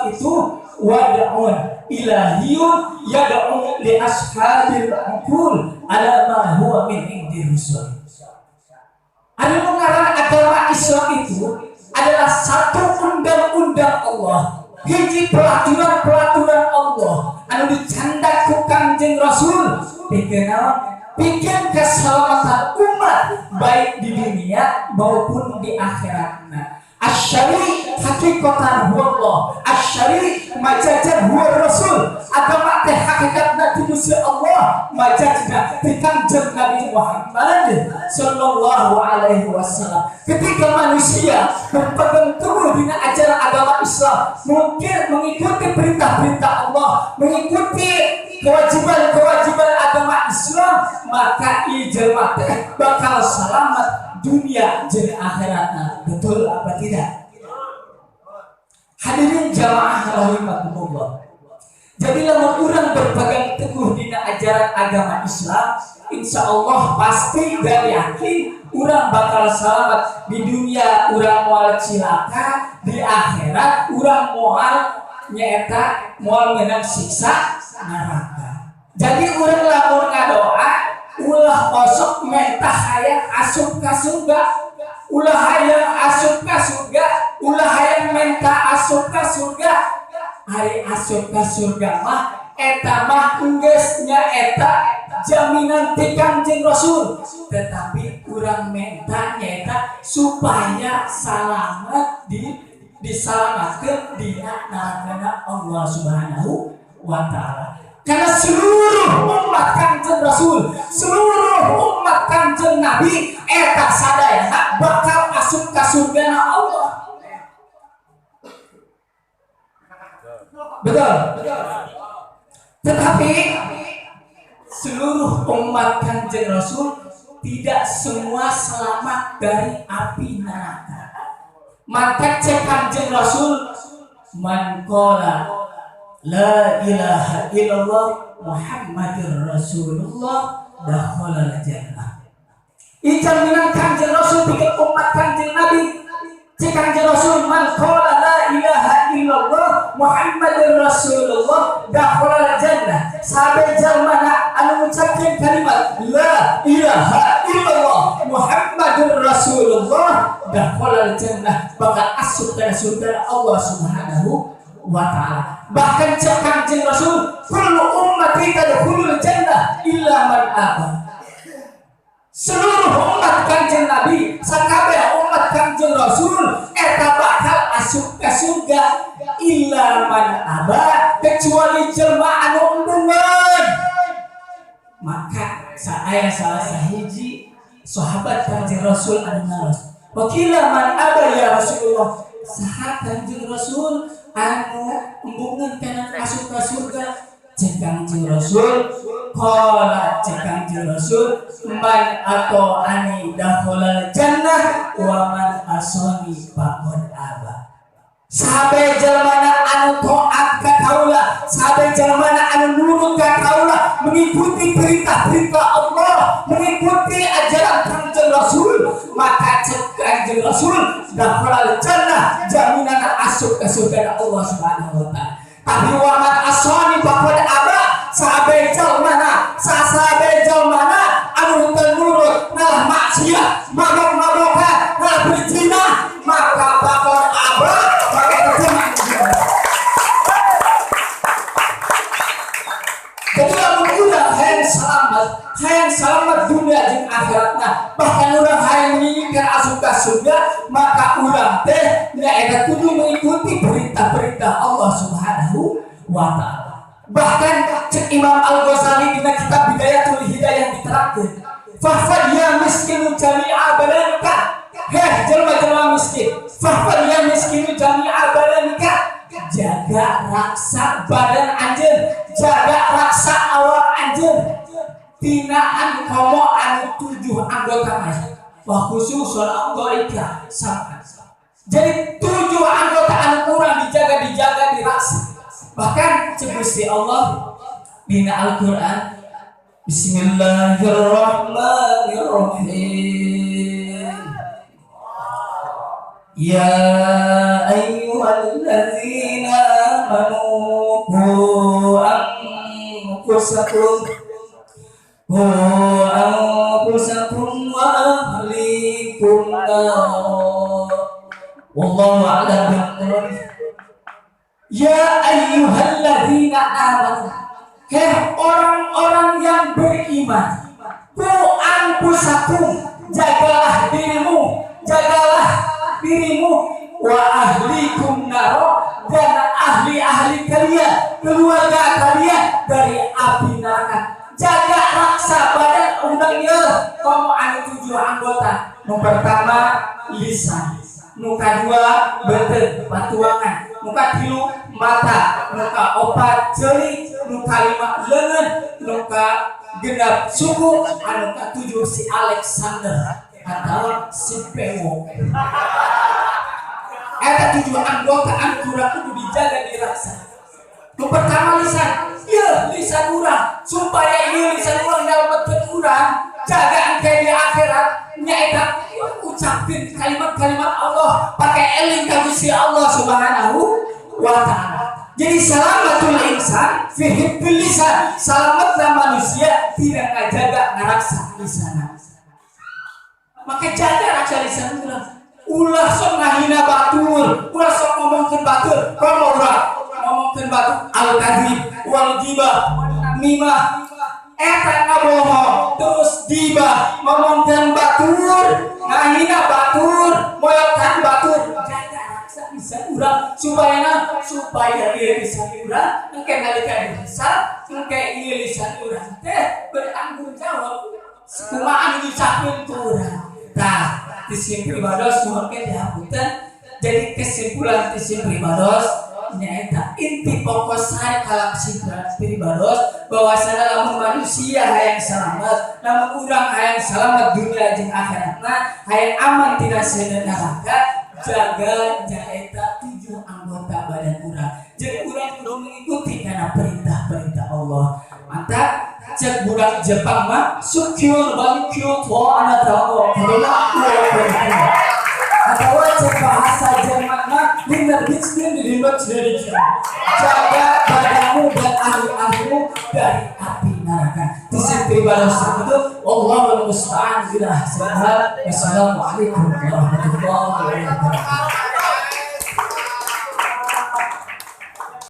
Islam itu wad'un ilahiyun yad'u li ashabil uqul ala ma huwa min indi rusul. Anu ngaran agama Islam itu adalah satu undang-undang Allah, hiji peraturan-peraturan Allah anu dicandak ku Kangjeng Rasul pikeun naon? Pikeun keselamatan umat baik di dunia maupun di akhiratna. Asyari hakikatan huwa Allah, asyari majajan huwa Rasul. Agama teh hakikatna ti Gusti Allah, majajna ti Kangjeng Nabi Muhammad sallallahu alaihi wasallam. Ketika manusia berpegang teguh dina ajaran agama Islam, mungkin mengikuti perintah-perintah Allah, mengikuti kewajiban-kewajiban agama Islam, maka ieu jelema teh bakal selamat dunia jeung akhiratna. Betul apa tidak? Hadirin jamaah rahimakumullah. Jadi lamun urang berpegang teguh dina ajaran agama Islam, insya Allah pasti dan yakin urang bakal selamat di dunia, urang moal cilaka, di akhirat urang moal nyaeta moal meunang siksa neraka. Jadi urang lamun ngadoa ulah osok menta hayang asup ka surga, ulah hayang asup ka surga, ulah hayang menta asup ka surga. Ari asup ka surga mah eta mah enggeus nyaeta jaminan ti Kangjeng Rasul, tetapi urang menta nyaeta supaya salamet disalamatkeun dina narakana Allah Subhanahu wa taala. Karena seluruh umat Kangjeng Rasul, seluruh umat Kangjeng Nabi eta sadayana bakal asup ka surgana Allah. Betul. Tetapi seluruh umat Kangjeng Rasul tidak semua selamat dari api neraka. Maka cek Kangjeng Rasul, man qala la ilaha illallah Muhammadur Rasulullah dakhalal jannah. Jaminan Kangjeng Rasul bikin umat Kangjeng Nabi. Cek Kangjeng Rasul, man qala la ilaha illallah Muhammadur Rasulullah dakhalal jannah. Sabe jalmana anu ngucapkeun kalimat la ilaha illallah Muhammadur Rasulullah dakhalal jannah, bakal asup kana surga Allah Subhanahu wa ta'ala. Bahkan cek Kangjeng Rasul, kullu ummati tadkhulul jannah illa man aba. Seluruh umat Kangjeng Nabi, sakabeh umat Kangjeng Rasul eta bakal asup ka surga illa man aba, kecuali jelma anu embungeun. Maka saaya salah sahiji sahabat Kangjeng Rasul anu naros, wakila man aba ya Rasulullah, saha Kangjeng Rasul anu embungeun kana asup ka surga? Cek Kangjeng Rasul, qala cek Kangjeng Rasul, man atau ani dakhalal jannah wa man asani faqad aba. Sabe jalmana anu taat ka kaula, sabe jalmana anu nurut ka kaula, mengikuti perintah-perintah Allah, mengikuti ajaran Kangjeng Rasul, maka cek Kangjeng Rasul dakhalal jannah, jaminan asup ka surga Allah Subhanahu wa taala. Tapi wa man asani faqad aba, sabe jalmana, sabe jalmana anu teu nurut, ngalah maksiat, mabok-mabokan, ngalah berzina, maka faqad aba, maka itu. Jadi lamun urang hayang selamat dunia jeung akhiratna, bahkan urang hayang menginginkan asup ka surga, maka urang teh nyaeta kudu mengikuti perintah-perintah Allah Subhanahu wa taala. Bahkan cek Imam Al-Ghazali dina kitab Bidayatul Hidayah diterangkeun, fahfad ya miskinu jami'a badanika. Heh jelema-jelema miskin, fahfad ya miskinu jami'a badanika, jaga raksa badan anjeun, jaga raksa awak anjeun, tinaan komo anu 7 anggota mah, wa khususun anggota sama. Jadi 7 anggota anu kurang dijaga, diraksa. Bahkan cek Gusti Allah dina Al-Qur'an, Bismillahirrahmanirrahim. Ya ayyuhallazina amanu qu anfusakum qu anfusakum wa ahlikum nar. Wallahu a'lam bishawab. Ya ayyuhalladzina amanu, hei orang-orang yang beriman, qu anfusakum, jagalah dirimu, jagalah dirimu, wa ahlikum naro, dan ahli-ahli kalian, keluarga kalian dari api neraka. Jaga raksa badan undangnya kamu anu 7 anggota. Nu pertama lisan, nu kadua beuteung patuangan, nu katilu mata, nu kaopat jeli, nu kalima leungeun, nu kagenep suku, anu katujuh si Alexander atau si Pewo. Eta 7 anggota anu kurang kudu dijaga diraksa. Nu pertama lisan, ieu lisan urang, supaya ieu lisan urang nyalametkeun urang, jaga engke di akhirat nyaeta ucapkeun kalimat-kalimat Allah pakai eling ka Gusti Allah Subhanahu wa taala. Jadi selamatul insan fi hibdil lisan, selamatlah manusia tidak ngajaga ngaraksa lisan. Maka jaga raksa lisan urang. Ulah sok ngahina batur, ulah sok ngomongkeun batur, komo urang ngomongkeun batur al-kadzib wal ghibah mimah eta ngabohong terus ghibah ngomongkeun batur, ngahina batur, moyokan batur. Jaga raksa lisan urang supaya na, supaya ieu lisan urang engke nalika dihisab, engke ieu lisan urang teh bertanggung jawab kumaha anu diucapkeun ku urang. Tah, tisim pribados nuhun ke dihapunten. Jadi kesimpulan tisim pribados nyaeta inti pokok sare kalam pribados bahwasana lamun manusia hayang selamat, lamun urang hayang selamat dunia jeung akhiratna, hayang aman tidak seuneu neraka, jaga nyaeta 7 anggota badan urang. Jadi urang kudu mengikuti kana perintah-perintah Allah. Mantap. Cek budak Jepang mah sukyu bankyu to anata wa atau cek bahasa Jerman mah bener bisnis di jaga badanmu dan ahli-ahlimu dari api neraka. Tisim pribados itu Allahul musta'an bila. Wassalamualaikum warahmatullahi wabarakatuh.